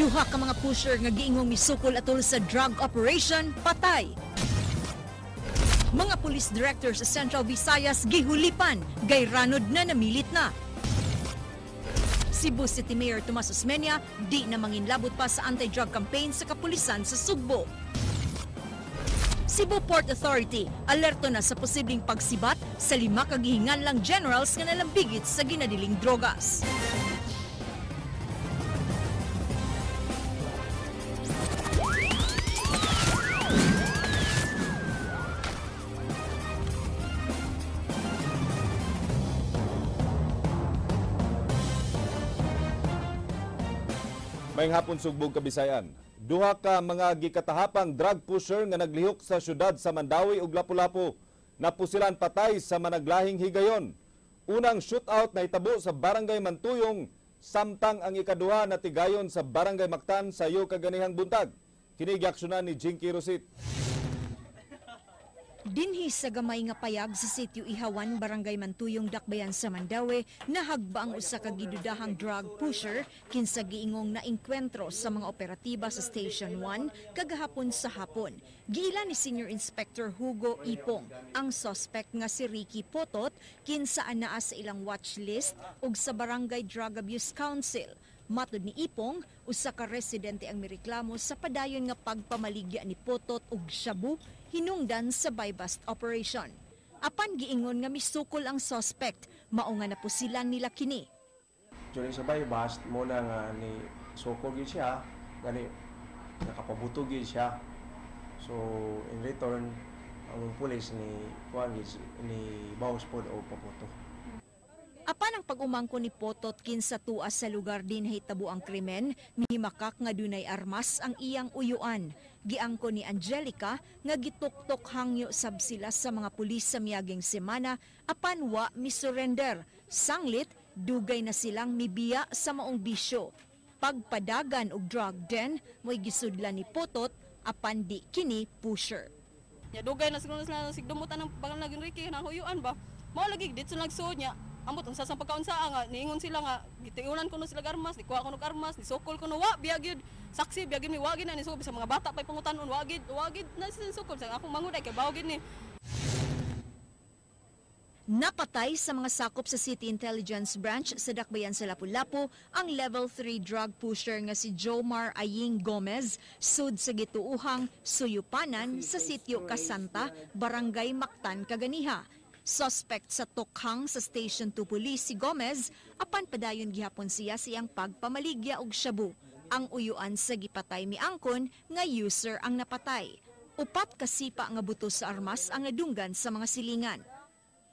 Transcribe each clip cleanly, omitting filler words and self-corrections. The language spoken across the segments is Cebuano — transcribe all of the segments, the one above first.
Duha ka mga pusher nga giingong misukol atol sa drug operation, patay. Mga police director sa Central Visayas gihulipan, gayranod na namilit na. Cebu City Mayor Tomas Osmeña di na manginlabot pa sa anti-drug campaign sa kapulisan sa Sugbo. Cebu Port Authority alerto na sa posibleng pagsibat sa 5 ka gihinganlang generals nga nalambigit sa ginadiling drogas. Maayong hapon Sugbong Kabisayan. Duha ka mga gikatahapang drug pusher nga naglihok sa syudad sa Mandaue ug Lapu-Lapu napusilan patay sa managlahing higayon. Unang shootout na itabo sa Barangay Mantuyong, samtang ang ikaduha na tigayon sa Barangay Mactan sayo kaganihang buntag. Kini giaksyonan ni Jinky Rosit. Dinhi sa gamay nga payag sa sitio Ihawan, Barangay Mantuyong, Dakbayan sa Mandaue, nahagba ang usa ka gidudahang drug pusher kinsa giingong naengkwentro sa mga operatiba sa Station 1 kagahapon sa hapon. Giila ni Senior Inspector Hugo Ipong ang suspect nga si Ricky Potot kinsa anaa sa ilang watch list ug sa Barangay Drug Abuse Council. Matod ni Ipong, usa ka residente ang mireklamo sa padayon nga pagpamaligya ni Potot og shabu hinungdan sa buy-bust operation. Apan giingon nga misukol ang suspect, mao nga napusilan nila kini. During sa buy-bust, mo na nga ni sukol gyud siya, gani nakapabuto gyud siya. So in return, ang pulis ni kuan ni bawas pod og pabuto. Apan ang pag-umangko ni Potot kinsa tua sa lugar din nahitabo ang krimen, mihimakak nga dunay armas ang iyang uyuan. Giangko ni Angelica nga gituktok hangyo sab sila sa mga pulis sa miaging semana apan wa misurrender. Sanglit, dugay na silang mibiya sa maong bisyo. Pagpadagan og drug den, mo'y gisudlan ni Potot apan di kini pusher. Ya dugay na siguro sila sigdumutan ng bangal naging Ricky na huyuan ba. Mao lagi dito nagsuod niya. Amot unsa sa pagkaunsa nga niingon sila nga gitiunan kuno sila armas, ni kuha kuno armas, ni sukol kuno wa biya gyud. Saksi biya gyud mi wa gyud na ni sukol sa mga bata pay pangutanon wa gyud na sila sukol sa akong manguday kay bawo gyud ni. Napatay sa mga sakop sa City Intelligence Branch sa Dakbayan sa Lapu-Lapu ang level 3 drug pusher nga si Jomar Aying Gomez sud sa gituuhang Suyupanan sa sitio Kasanta, Barangay Mactan, kaganiha. Suspect sa tokhang sa Station 2 Police si Gomez, apan padayon gihapon siya siyang pagpamaligya og shabu. Ang uyuan sa gipatay miangkon nga user ang napatay. 4 ka sipa nga buto sa armas ang nadunggan sa mga silingan.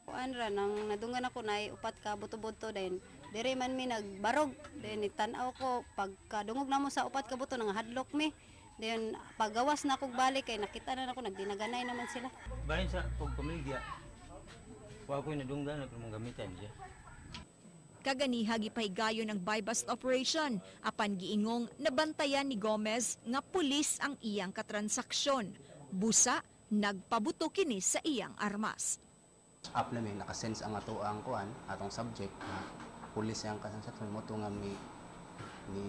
Kuan ra nang nadunggan ako nay 4 ka buto-buto din. Diri man mi nagbarog, then tan-aw ko pagkadungog namo sa 4 ka buto nangahadlok mi. Then paggawas na kog balik kay nakita na nako nagdinaganay naman sila. Bahin sa pagpamilya, wa ko'y nadunggan na kung gamitan siya. Kaganiha gipahigayon ang buy-bust operation apan giingong nabantayan ni Gomez nga pulis ang iyang katransaksyon. Busa nagpabuto kini sa iyang armas. Up na may nakasense ang ato ang kuan atong subject na pulis ang katransaksyon mo nga mi ni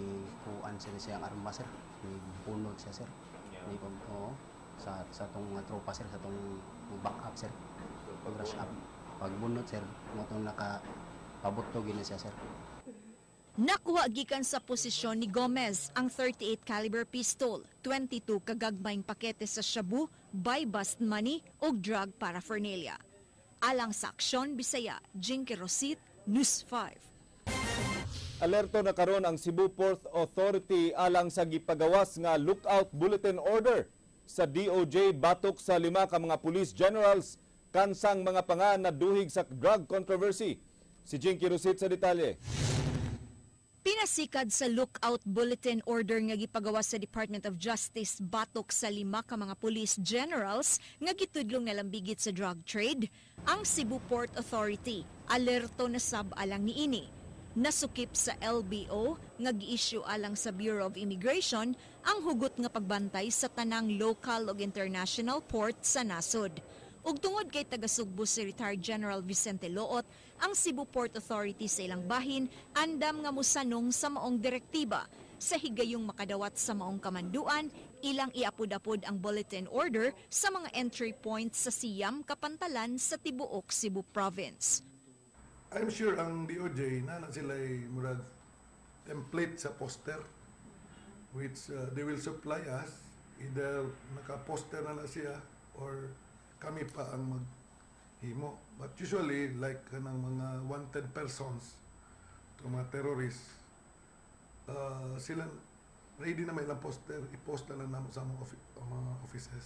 kuan sila siyang armas sir, ni bunod siya sir. Ni oo, sa tong tropa sir, sa tong backup sir. Pag rush up, pagbunot sir, mo tong nakapabuto gini siya sir. Nakuha gikan sa posisyon ni Gomez ang 38 caliber pistol, 22 kagagmayng pakete sa shabu, buy-bust money ug drug paraphernalia. Alang sa Aksyon Bisaya, Jinky Rosit, News 5. Alerto na karon ang Cebu Port Authority alang sa gipagawas nga lookout bulletin order sa DOJ batok sa 5 ka mga police generals kansang mga panga na duhig sa drug controversy. Si Jinky Rosit sa detalye. Pinasikad sa lookout bulletin order nga gipagawas sa Department of Justice batok sa 5 ka mga police generals nga gitudlong nalambigit sa drug trade, ang Cebu Port Authority alerto na sab alang niini. Nasukip sa LBO nga gi-issue alang sa Bureau of Immigration ang hugot nga pagbantay sa tanang local ug international port sa nasod. Ug tungod kay taga-Sugbo si retired General Vicente Loot, ang Cebu Port Authority sa ilang bahin andam nga mosanong sa maong direktiba. Sa higayong makadawat sa maong kamanduan, ilang iapod-apod ang bulletin order sa mga entry points sa 9 ka pantalan sa tibuok Cebu Province. I'm sure ang DOJ na sila ay murag template sa poster which they will supply us, either naka-poster na na siya or kami pa ang maghimo. But usually, like kanang mga wanted persons, to mga terrorists, sila ready na may ilang poster, i-post na lang namo sa mga offices.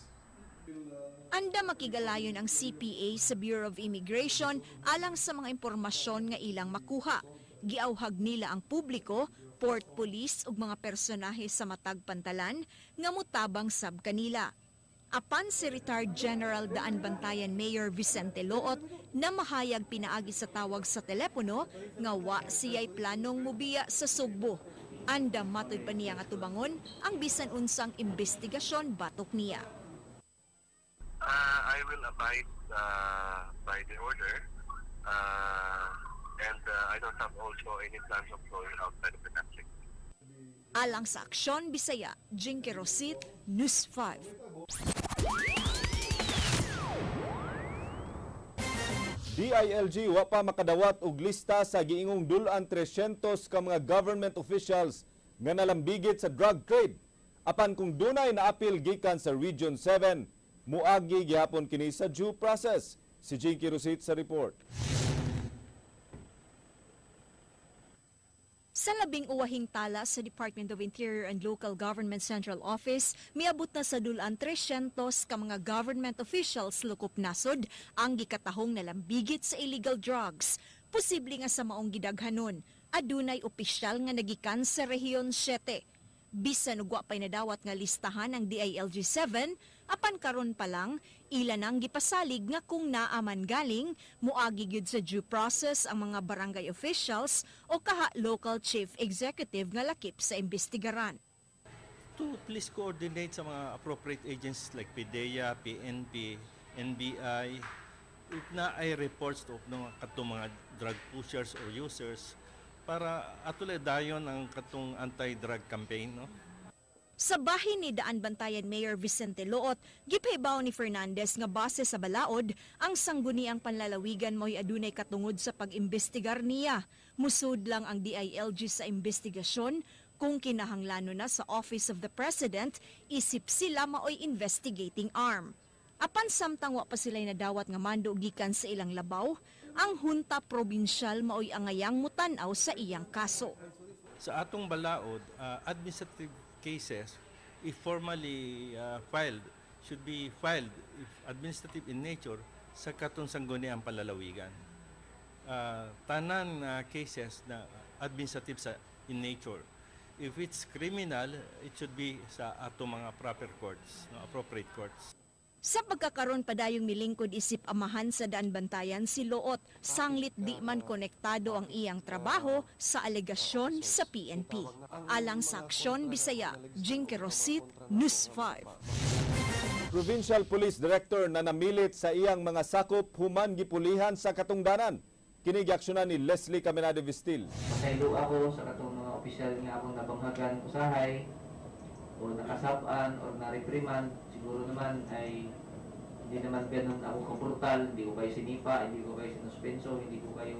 Anda makigalayon ang CPA sa Bureau of Immigration alang sa mga impormasyon nga ilang makuha. Giawhag nila ang publiko, port police ug mga personahe sa matag pantalan nga mutabang sab kanila. Apan si retired General Daan Bantayan Mayor Vicente Loot na mahayag pinaagi sa tawag sa telepono nga wa siya'y planong mubiya sa Sugbo. Anda matud pa niya nga tubangon ang bisan unsang investigasyon batok niya. I will abide by the order, and I don't have also any plans of going outside of the country. Alang sa Aksyon Bisaya, Jinky Rosit, News 5. DILG wa pa makadawat og lista sa giingong dulan 300 ka mga government officials nga nalambigit sa drug trade. Apan kung dunay naapil gikan sa Region 7, muagi gihapon kini sa due process. Si Jinky Rosit sa report. Sa 10 uwahing tala sa Department of Interior and Local Government Central Office, miabot na sa dulan 300 ka mga government officials lukop nasod ang gikatahong nalambigit sa illegal drugs. Posible nga sa maong gidaghanon, adunay opisyal nga nagikan sa Rehiyon 7. Bisan og wa pay nadawat nga listahan ang DILG 7, apan karon pa lang ila nang gipasalig nga kung naaman galing, muagi gyud sa due process ang mga barangay officials o kaha local chief executive nga lakip sa imbestigaran. To please coordinate sa mga appropriate agencies like PDEA, PNP, NBI, if na ay reports to ng katong mga drug pushers or users para atulay dayon ang katong anti-drug campaign, no? Sa bahin ni Daan Bantayan Mayor Vicente Loot, gipahibaw ni Fernandez nga base sa balaod, ang sangguniang panlalawigan mo'y adunay katungod sa pag-imbestigar niya. Musud lang ang DILG sa investigasyon kung kinahanglano na sa Office of the President, isip sila maoy investigating arm. Apan samtang wa pa sila'y nadawat nga mando gikan sa ilang labaw, ang junta probinsyal maoy angayang mutan-aw sa iyang kaso. Sa atong balaod, administrative cases, if formally filed, should be filed, if administrative in nature, sa katong sangguniang palalawigan. Tanan cases na administrative sa in nature. If it's criminal, it should be sa atong mga proper courts, no, appropriate courts. Sa pagkakaroon padayong milingkod isip amahan sa Daan Bantayan si Loot, sanglit di man konektado ang iyang trabaho sa alegasyon sa PNP. Alang sa Aksyon Bisaya, Jinky Rosit, News 5. Provincial Police Director na namilit sa iyang mga sakop human gipulihan sa katungdanan. Kini giaksyonan ni Leslie Caminade Vistil. Pasaylo ako sa katong mga opisyal nga akong nabanghagan usahay o nakasab-an o na-reprimand. Siguro naman ay hindi naman ganun ako kabrutal, hindi ko kayo sinipa, hindi ko kayo sinuspenso, hindi ko kayo.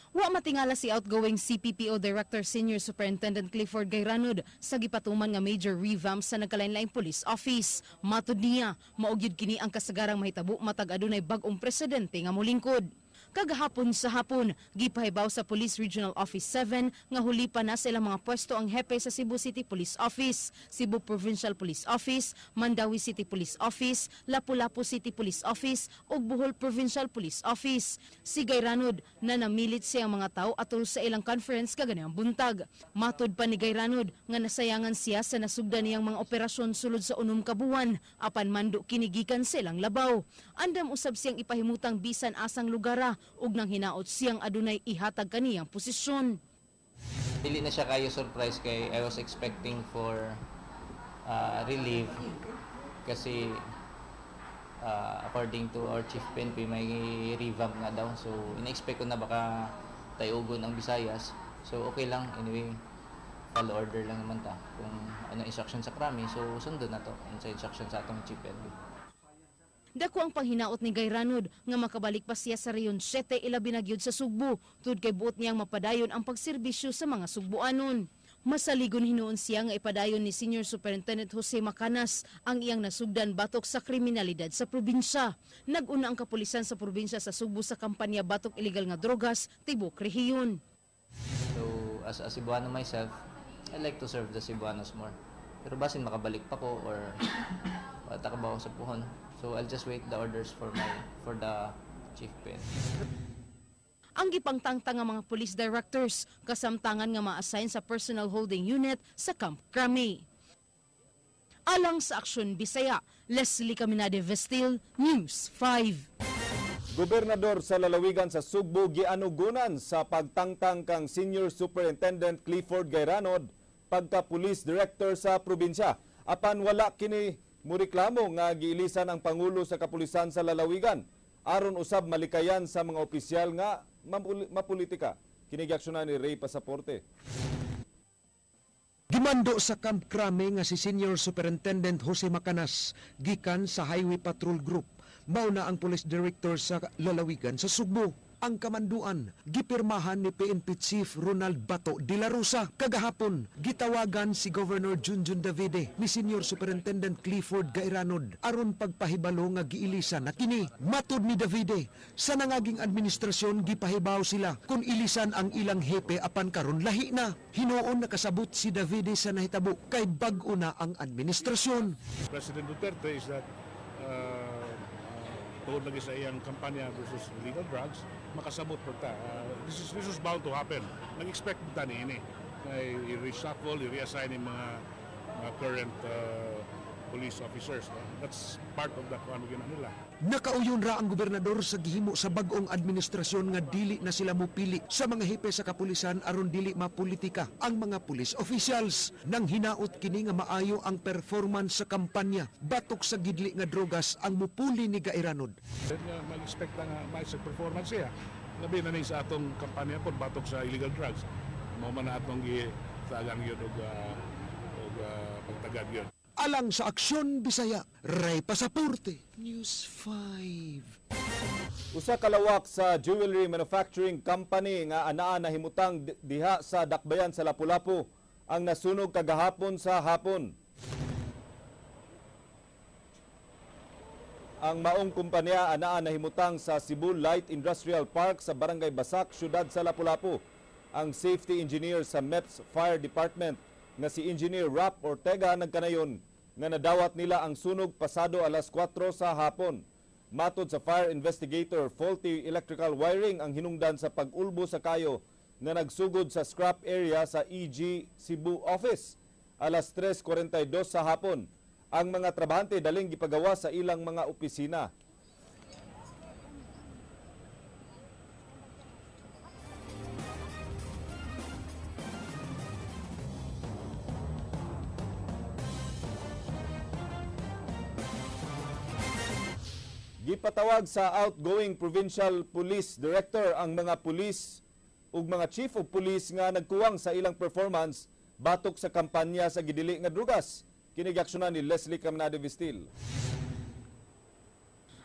Wa matingala si outgoing CPPO Director Senior Superintendent Clifford Gayranod sa gipatuman nga major revamp sa nagkalain-laing police office. Matud niya, mao gyud kini ang kasagarang mahitabo matag adunay bag-ong presidente nga molingkod. Kagahapon sa hapon, gipahibaw sa Police Regional Office 7 nga huli pa na sa ilang mga pwesto ang hepe sa Cebu City Police Office, Cebu Provincial Police Office, Mandaue City Police Office, Lapu-Lapu City Police Office ug Bohol Provincial Police Office. Si Gayranod na namilit siyang mga tao atol sa ilang conference kaganang buntag. Matud pa ni Gayranod nga nasayangan siya sa nasugdan niyang mga operasyon sulod sa 6 ka buwan apan mando kinigikan sa ilang labaw. Andam usab siyang ipahimutang bisan asang lugara ug nang hinaot siyang adunay ihatag kaniyang posisyon. Dili na siya kayo surprise kay I was expecting for relief kasi according to our chief PNP may revamp nga daw, so in-expect ko na baka tayugon ang Visayas, so okay lang anyway, Follow order lang naman ta kung ano instruction sa Crame, so sundon na to sa instruction sa atong chief PNP. Dako ang panghinaot ni Gayranod nga makabalik pa siya sa Region 7 ilabi na gyud sa Sugbo, tud kay buot niyang mapadayon ang pagserbisyo sa mga Sugboanon. Masaligon hinuon siya nga ipadayon ni Senior Superintendent Jose Macanas ang iyang nasugdan batok sa kriminalidad sa probinsya. Nag-una ang kapulisan sa probinsya sa Sugbo sa kampanya batok illegal nga drogas tibok rehiyon. So as a Cebuano myself, I like to serve the Cebuanos more. Pero basin makabalik pa ko or wala ka ba ako sa puhon. So I'll just wait the orders for the chief PNP. Ang gipangtangtang nga mga police directors kasamtangan nga ma-assign sa personal holding unit sa Camp Crame. Alang sa Aksyon Bisaya, Leslie Caminade Vestil, News 5. Gobernador sa lalawigan sa Sugbo gianugunan sa pagtangtang kang Senior Superintendent Clifford Gayranod pagka police director sa probinsya. Apan wala kini mureklamo nga giilisan ang pangulo sa kapulisan sa lalawigan aron usab malikayan sa mga opisyal nga mapolitika. Kini giaksyonan ni Ray Pasaporte. Gimando sa Camp Crame nga si Senior Superintendent Jose Macanas gikan sa Highway Patrol Group. Mao na ang police director sa lalawigan sa Sugbo. Ang kamanduan gipirmahan ni PNP Chief Ronald Bato de la Rosa. Kagahapon gitawagan si Governor Junjun Davide ni Senior Superintendent Clifford Gayranod aron pagpahibalo nga giilisan na kini. Matud ni Davide, sa nangaging administrasyon gipahibaw sila kung ilisan ang ilang hepe apan karon lahi na. Hinuon nakasabot si Davide sa nahitabo kay bag-o na ang administrasyon. President Duterte is that tungod lagi sa iyang kampanya versus illegal drugs, makasabot po ta. This is bound to happen. Nag-expect ta niini. I-reshuffle, i-reassign yung mga current police officers. No? That's part of the ano nila. Nakauyon ra ang gobernador sa gihimo sa bag-ong administrasyon nga dili na sila mupili sa mga hepe sa kapulisan aron dili mapolitika ang mga police officials. Nang hinaot kini nga maayo ang performance sa kampanya batok sa gidli nga drogas ang mupuli ni Gayranod. Mag-expect nga maayo sa performance siya. Labi na ni sa atong kampanya pod batok sa illegal drugs. Mao man na atong gitagan gyud og pagtagad gyud. Alang sa Aksyon Bisaya, Ray Pasaporte, News 5. Usa ka lawak sa jewelry manufacturing company nga anaa nahimutang diha sa Dakbayan sa Lapu-Lapu ang nasunog kagahapon sa hapon. Ang maong kumpanya anaa nahimutang sa Cebu Light Industrial Park sa Barangay Basak, siyudad sa Lapu-Lapu. Ang safety engineer sa MEPS Fire Department nga si Engineer Rap Ortega nagkanayon nga nadawat nila ang sunog pasado alas 4 sa hapon. Matod sa fire investigator, faulty electrical wiring ang hinungdan sa pag-ulbo sa kayo na nagsugod sa scrap area sa EG Cebu office alas 3:42 sa hapon. Ang mga trabahante daling gipagawa sa ilang mga opisina. Gipatawag sa outgoing provincial police director ang mga pulis ug mga chief of police nga nagkuwang sa ilang performance batok sa kampanya sa gidili nga drugas. Kini giaksyonan ni Leslie Caminade Vestil.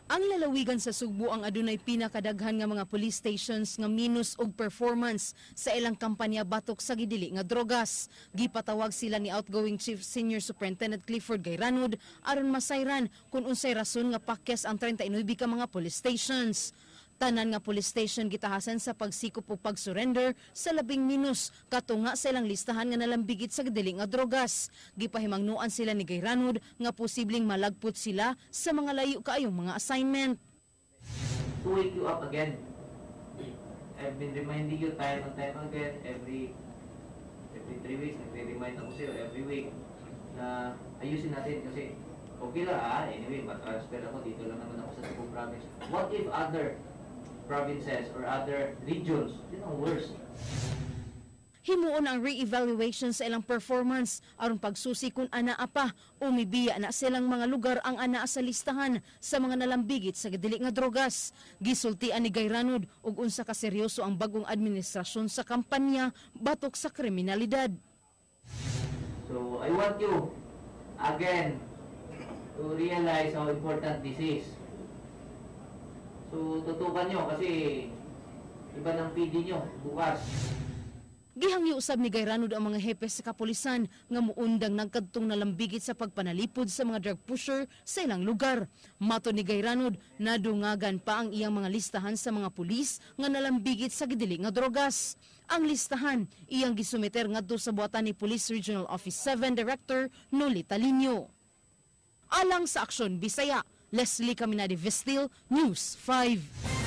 Ang lalawigan sa Sugbo ang adunay pinakadaghan nga mga police stations nga minus og performance sa ilang kampanya batok sa gidili nga drogas. Gipatawag sila ni outgoing Chief Senior Superintendent Clifford Gayranod aron masayran kung unsay rason nga pakyas ang 39 ka mga police stations. Tanan nga police station gitahasan sa pagsikop o pag-surrender sa 10 minus katunga sa ilang listahan nga nalambigit sa gidili nga drogas. Gipahimangnuan sila ni Gayranod nga posibleng malagpot sila sa mga layo kaayong mga assignment. To wake you up again. I've been reminding you time and time again, every 3 weeks, nagre-remind ako sa'yo every week na ayusin natin kasi okay lang anyway, matransfer ako, dito lang naman ako sa Cebu province. What if other provinces or other regions, yun ang worst. Himuon ang re-evaluation sa ilang performance aron pagsusi kung anaa pa o mibiya na silang mga lugar ang anaa sa listahan sa mga nalambigit sa gidili nga drogas. Gisultian ni Gayranod og unsa ka seryoso ang bagong administrasyon sa kampanya batok sa kriminalidad. So I want you again to realize how important this is. So tutukan nyo kasi iba ng PD nyo bukas. Gihangyo usab ni Gayranod ang mga hepe sa kapulisan nga muundang nagkadtong nalambigit sa pagpanalipod sa mga drug pusher sa ilang lugar. Mato ni Gayranod, nadungagan pa ang iyang mga listahan sa mga pulis nga nalambigit sa gidili nga drogas. Ang listahan iyang gisumiter ngadto sa buhatan ni Police Regional Office 7 Director Noli Talino. Alang sa Aksyon Bisaya, Leslie Caminade Vestil, News 5.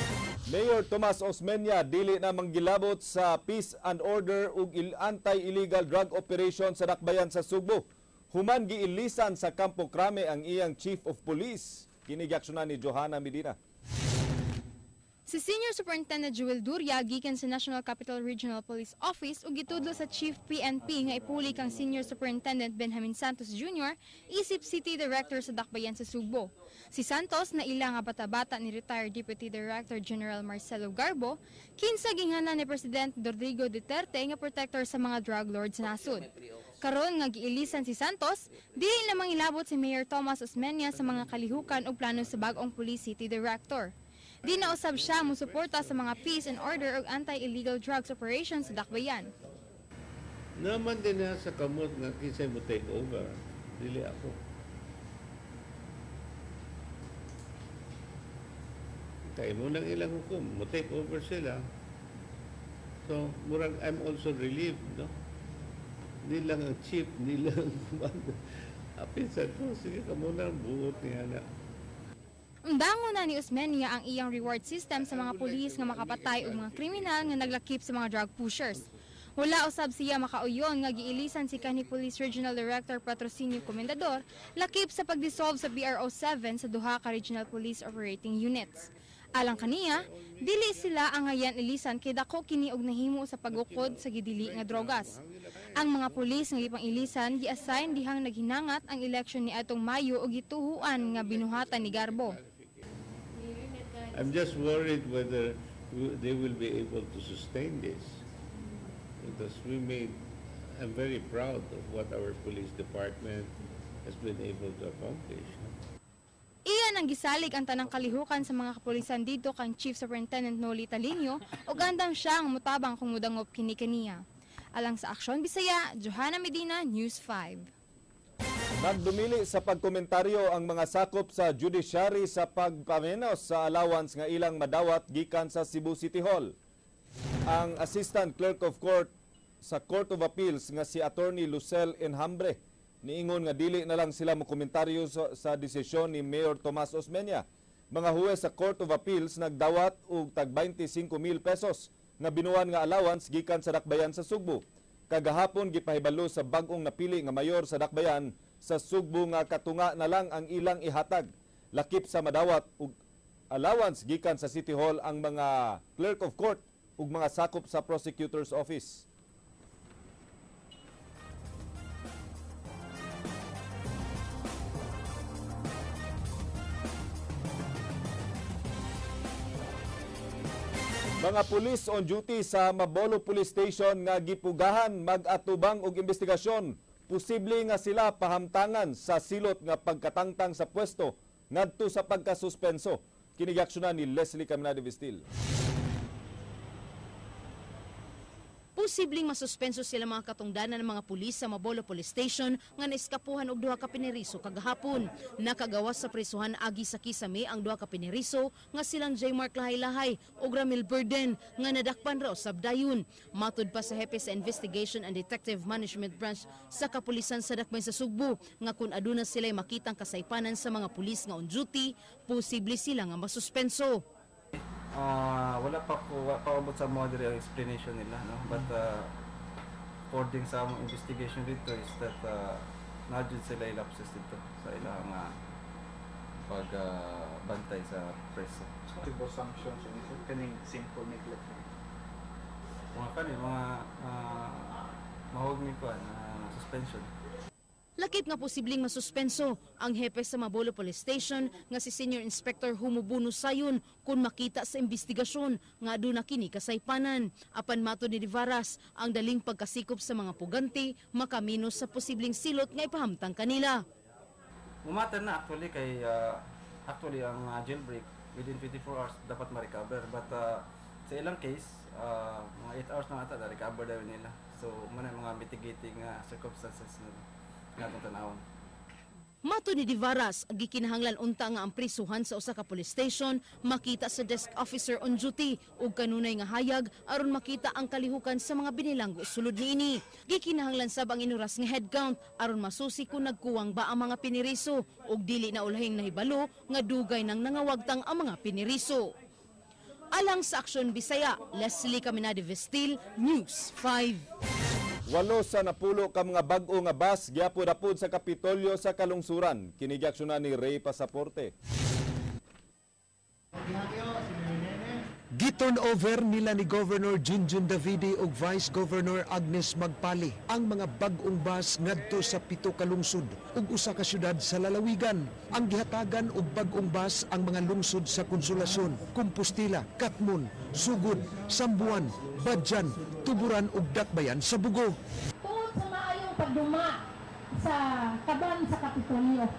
Mayor Tomas Osmeña dili na manggilabot sa peace and order ug anti-illegal drug operation sa Dakbayan sa Sugbo. Human giilisan sa Campo Crame ang iyang Chief of Police. Kini giaksyonan ni Johanna Medina. Si Senior Superintendent Joel Duria gikan sa National Capital Regional Police Office ug gitudlo sa Chief PNP nga ipuli kang Senior Superintendent Benjamin Santos Jr. isip City Director sa Dakbayan sa Sugbo. Si Santos na ila nga bata-bata ni retired Deputy Director General Marcelo Garbo, kinsa gingana ni President Rodrigo Duterte nga protector sa mga drug lords sa nasod. Karon nga giilisan si Santos, dili namang ilabot si Mayor Tomas Osmeña sa mga kalihukan ug plano sa bag-ong Police City Director. Di na usab siya musuporta sa mga peace and order ug anti-illegal drugs operations sa Dakbayan. Naman din na sa kamot nga kinsay mo take over, dili ako. Kay mo nang ilang hukom, mo take over sila. So, murag I'm also relieved, no? Di lang ang chief, di lang ang commander. Apin sa to, sige ka muna ang buot niya na. Undangon na ni Osmeña ang iyang reward system sa mga pulis nga makapatay og mga kriminal nga naglakip sa mga drug pushers. Wala usab siya makauyon nga giilisan si kanhi Police Regional Director Patrocinio Comendador lakip sa pagdissolve sa BRO 7 sa duha ka Regional Police Operating Units. Alang kaniya, dili sila ang ngayan ilisan kay dako kini og nahimo sa pagukod sa gidili nga drogas. Ang mga pulis nga gipang-ilisan gi-assign dihang naghinangat ang eleksyon ni atong Mayo og gituhuan nga binuhatan ni Garbo. I'm just worried whether they will be able to sustain this, because I'm very proud of what our police department has been able to accomplish. Iyan ang gisalig ang tanang kalihukan sa mga kapulisan dito kang Chief Superintendent Noli Talino ug andam siya ang mutabang kung mudangop kini kaniya. Alang sa Aksyon Bisaya, Johanna Medina, News 5. Nagdumili sa pagkomentaryo ang mga sakop sa judiciary sa pagpamenos sa allowance nga ilang madawat gikan sa Cebu City Hall. Ang Assistant Clerk of Court sa Court of Appeals nga si Attorney Lucel Enhambre niingon nga dili na lang sila mokomentaryo sa desisyon ni Mayor Tomas Osmeña. Mga huwes sa Court of Appeals nagdawat og tag 25,000 pesos nga binuan nga allowance gikan sa Dakbayan sa Sugbo. Kagahapon gipahibalo sa bag-ong napili nga mayor sa Dakbayan sa Sugbo nga katunga na lang ang ilang ihatag. Lakip sa madawat og allowance gikan sa City Hall ang mga clerk of court ug mga sakop sa prosecutor's office. Mga pulis on duty sa Mabolo Police Station nga gipugahan mag-atubang og investigasyon. Posible nga sila pahamtangan sa silot nga pagkatangtang sa pwesto ngadto sa pagkasuspenso. Kini giaksyonan ni Leslie Caminade Vestil. Posibleng masuspenso sila mga katungdanan ng mga pulis sa Mabolo Police Station nga naiskapuhan og duha ka pineriso kagahapon. Nakagawas sa prisuhan agi sa kisame ang duha ka pineriso nga silang J. Mark Lahay-Lahay ug Ramil Burden nga nadakpan raw sa dayon. Matud pa sa hepe sa Investigation and Detective Management Branch sa kapulisan sa Dakbayan sa Sugbo nga kun aduna sila'y makitang kasaypanan sa mga pulis nga on duty, posible sila nga masuspenso. Wala pa ko paabot sa mga diri ang explanation nila, no? But according sa among investigation dito is that na jud sila lapses dito sa ilang pagbantay sa preso. Possible sanctions kaning simple neglect. Mga kani mga mahog ni kuan suspension. Lakip nga posibleng masuspenso ang hepe sa Mabolo Police Station nga si Senior Inspector Humubuno Sayon kung makita sa investigasyon nga aduna kini kasaypanan. Apan matod ni Devaras, ang daling pagkasikop sa mga pugante makamino sa posibleng silot nga ipahamtang kanila. Mumata na actually kay actually ang jailbreak within 24 hours dapat ma-recover, but sa ilang case mga 8 hours na ata na-recover daw nila. So muna mga mitigating circumstances na natong tanawon. Mato ni Devaras, gikinahanglan unta nga ang prisuhan sa usa ka police station makita sa desk officer on duty ug kanunay nga hayag aron makita ang kalihukan sa mga binilanggo sulod niini. Gikinahanglan sab ang inuras nga headcount aron masusi kung nagkuwang ba ang mga piniriso ug dili na ulahing nahibalo nga dugay nang nangawagtang ang mga piniriso. Alang sa Aksyon Bisaya, Leslie Caminade Vestil, News 5. 8 sa 10 ka mga bag-o nga bus giapod-apod sa Kapitolyo sa Kalungsuran. Kini giaksyonan ni Ray Pasaporte. Gi-turn over nila ni Governor Junjun Davide ug Vice Governor Agnes Magpali ang mga bag-ong bus ngadto sa 7 ka lungsod ug usa ka syudad sa lalawigan. Ang gihatagan og bag-ong bus ang mga lungsod sa Konsolasyon, Compostela, Katmon, Sugod, Sambuan, Badjan, Tuburan ug Dakbayan sa Bugo. Tungod sa maayong pagduma sa kaban sa Kapitolyo,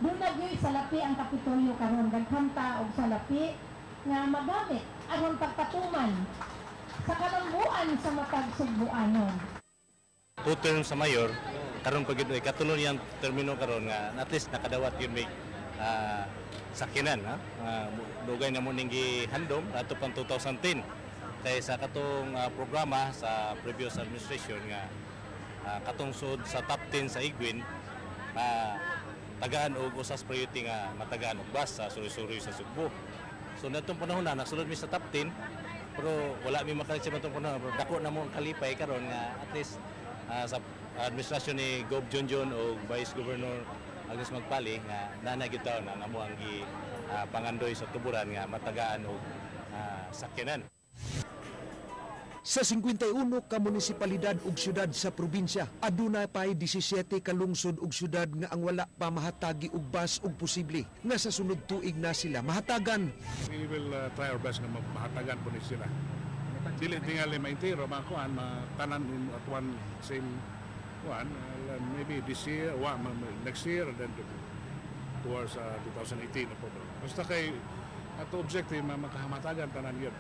duna gyud salapi ang Kapitolyo karon, daghan ta og salapi nga magamit aron pagpatuman sa kalambuan sa matag Sugbuanon. 2 terms sa mayor, karon pag yun, katulo niyang termino karon nga at least nakadawat yun may sakyanan. Ha? Dugay na mo ning gihandom ato pang 2010. Kay sa katong programa sa previous administration nga katong sud sa top 10 sa Iguin, tagaan og usas priority nga matagaan og bus sa suri-suri sa Sugbo. So natong panahon na nasulod mi sa top 10, pero wala mi makalit sa atong panahon, pero dako na mo ang kalipay karon nga at least sa administrasyon ni Gov Junjun o Vice Governor Agnes Magpali nga nana gyud taon ang amo ang gi pangandoy sa Tuburan nga matagaan og sakyanan. Sa 51 ka munisipalidad ug syudad sa probinsya, aduna pay 17 ka lungsod ug syudad nga ang wala pa mahatagi og bus ug posible nga sa sunod tuig na sila mahatagan. We will try our best nga mahatagan po ni sila. Dili tingali maintiro makuan matanan in at one same kuan, maybe this year, next year, and then towards 2018 na po. Basta kay ato objective makahamatagan tanan yun.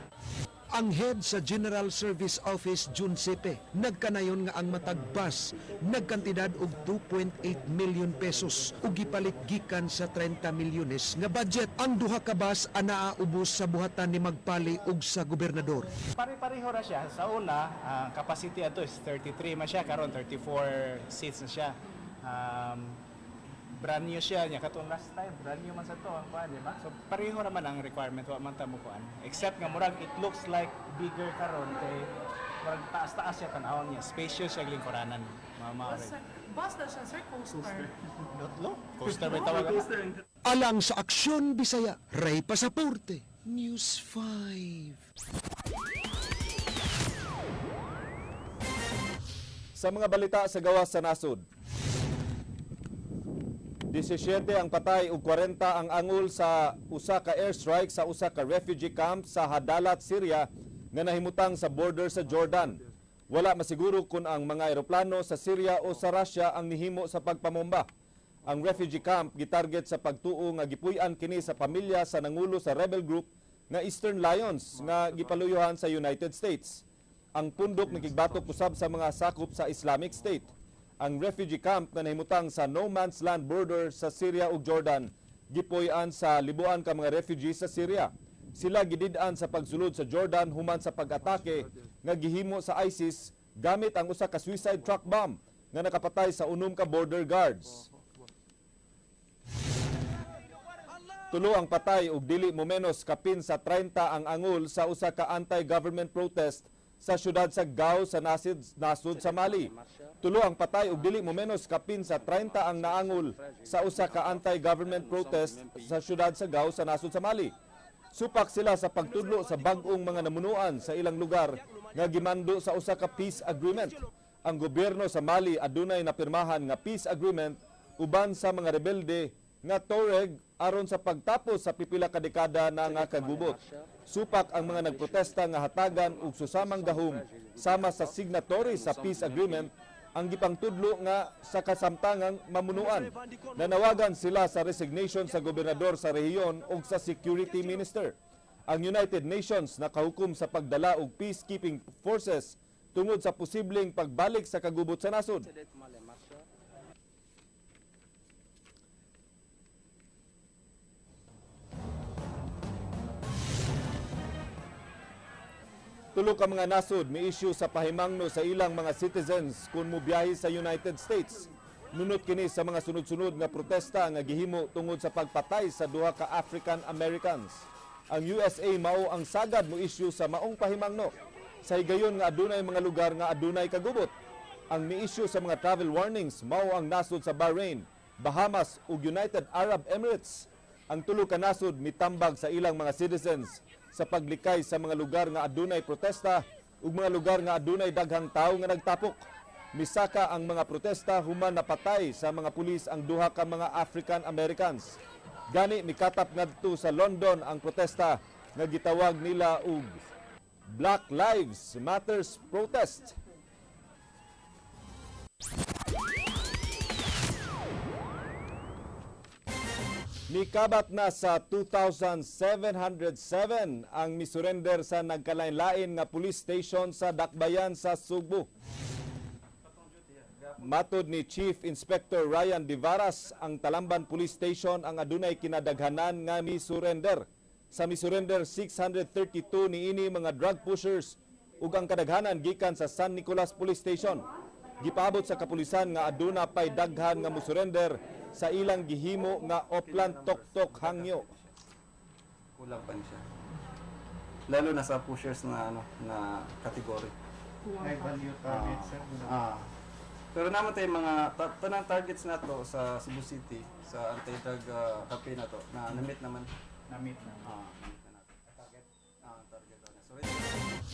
Ang head sa General Service Office, June Sepe, nagkanayon nga ang matag bus nagkantidad og 2.8 million pesos ug gipalit gikan sa 30 milyones nga budget. Ang duha ka bus anaa ubos sa buhatan ni Magpali ug sa gobernador. Pare-pareho ra siya. Sa una, ang capacity ato is 33 man siya, karon 34 seats na siya. Brand new siya niya katong last time, brand new man sa to ang kuan, di ba? So pareho naman ang requirement, wa man ta mo kuan. Except nga murag it looks like bigger karon kay murag taas-taas siya tan-awon niya, spacious siya lingkuranan. Mama. Bus na siya, sir, coaster. Lotlo? Coaster ba tawag? Alang sa Aksyon Bisaya, Ray Pasaporte, News 5. Sa mga balita sa gawas sa nasod, 17 ang patay ug 40 ang angol sa usa ka airstrike sa usa ka refugee camp sa Hadalat, Syria nga nahimutang sa border sa Jordan. Wala masiguro kung ang mga eroplano sa Syria o sa Russia ang nihimo sa pagpamomba. Ang refugee camp gitarget sa pagtuo nga gipuy-an kini sa pamilya sa nangulo sa rebel group nga Eastern Lions nga gipaluyuhan sa United States. Ang pundok nakigbatok usab sa mga sakop sa Islamic State. Ang refugee camp na nahimutang sa no man's land border sa Syria ug Jordan gipuy-an sa libuan ka mga refugees sa Syria. Sila gidid-an sa pagsulod sa Jordan human sa pag-atake nga gihimo sa ISIS gamit ang usa ka suicide truck bomb nga nakapatay sa 6 ka border guards. Tulo ang patay ug dili mo menos kapin sa 30 ang angol sa usa ka anti-government protest sa syudad sa Gao sa nasod sa Mali. Tulo ang patay ug dili mo menos kapin sa 30 ang naangol sa usa ka anti-government protest sa syudad sa Gao sa nasod sa Mali. Supak sila sa pagtudlo sa bag-ong mga namunuan sa ilang lugar nga gimando sa usa ka peace agreement. Ang gobyerno sa Mali adunay napirmahan nga peace agreement uban sa mga rebelde nga Tuareg aron sa pagtapos sa pipila ka dekada na nga kagubot. Supak ang mga nagprotesta nga hatagan og susamang gahom sama sa signatory sa peace agreement ang gipangtudlo nga sa kasamtangang mamunuan. Nanawagan sila sa resignation sa gobernador sa rehiyon ug sa security minister. Ang United Nations nakahukom sa pagdala og peacekeeping forces tungod sa posibleng pagbalik sa kagubot sa nasod. Tulo ka mga nasod may issue sa pahimangno sa ilang mga citizens kung mubiyahe sa United States. Nunot kini sa mga sunod-sunod nga protesta nga gihimo tungod sa pagpatay sa duha ka African Americans. Ang USA mao ang sagad mo issue sa maong pahimangno. Sa higayon nga adunay mga lugar nga adunay kagubot. Ang mi-issue sa mga travel warnings mao ang nasod sa Bahrain, Bahamas ug United Arab Emirates. Ang tulo ka nasod mitambag sa ilang mga citizens sa paglikay sa mga lugar nga adunay protesta ug mga lugar nga adunay daghang tawo nga nagtapok. Misaka ang mga protesta human napatay sa mga pulis ang duha ka mga African Americans. Gani mikatap ngadto sa London ang protesta nga gitawag nila og Black Lives Matters protest. Mikabat na sa 2,707 ang misurrender sa nagkalain-lain nga police station sa Dakbayan sa Sugbo. Matod ni Chief Inspector Ryan Divaras, ang Talamban Police Station ang adunay kinadaghanan nga misurrender. Sa misurrender 632 niini mga drug pushers ug ang kadaghanan gikan sa San Nicolas Police Station. Gipaabot sa kapulisan nga aduna pay daghan nga musurrender sa ilang gihimo nga Oplan Toktok Hangyo. Kulang pa siya. Lalo na sa pushers na ano na category. High value target sir. Pero naman tayo mga tanang targets na to sa Cebu City sa anti-drug campaign na to na na-meet naman. Na-meet na. Na-meet na natin. Target. Target na. So,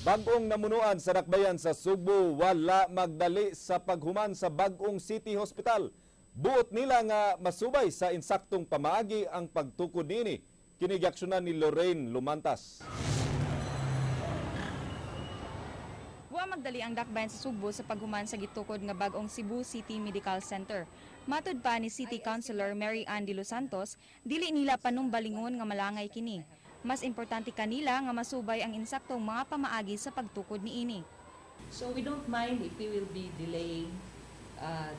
bag-ong namunuan sa Dakbayan sa Sugbo wala magdali sa paghuman sa bag-ong City Hospital. Buot nila nga masubay sa insaktong pamaagi ang pagtukod niini. Kini giaksyonan ni Lorraine Lumantas. Wa magdali ang Dakbayan sa Sugbo sa paghuman sa gitukod nga bag-ong Cebu City Medical Center. Matud pa ni City Councilor Mary Ann de Los Santos, dili nila panumbalingon nga malangay kini. Mas importante kanila nga masubay ang insaktong mga pamaagi sa pagtukod niini. So we don't mind if we will be delaying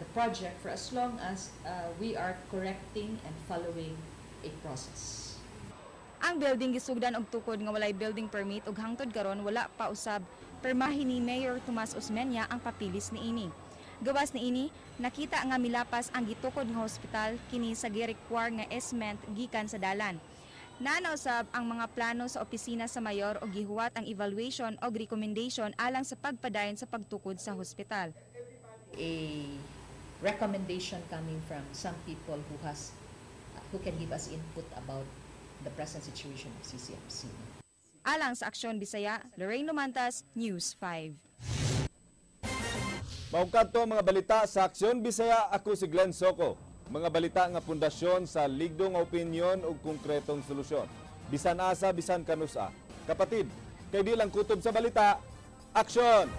the project for as long as we are correcting and following a process. Ang building gisugdan og tukod nga walay building permit ug hangtod karon wala pa usab permahin ni Mayor Tomas Osmeña ang papilis niini. Gawas niini, nakita nga milapas ang gitukod nga hospital kini sa gi-require nga easement gikan sa dalan. Naana usab ang mga plano sa opisina sa mayor og gihuwat ang evaluation og recommendation alang sa pagpadayon sa pagtukod sa hospital. A recommendation coming from some people who can give us input about the present situation of CCMC. Alang sa Aksyon Bisaya, Lorraine Lumantas, News 5. Maong kadto mga balita sa Aksyon Bisaya, ako si Glenn Soco. Mga balita nga pundasyon sa ligdong opinyon ug konkretong solusyon. Bisan asa, bisan kanusa. Kapatid, kay di lang kutob sa balita, aksyon!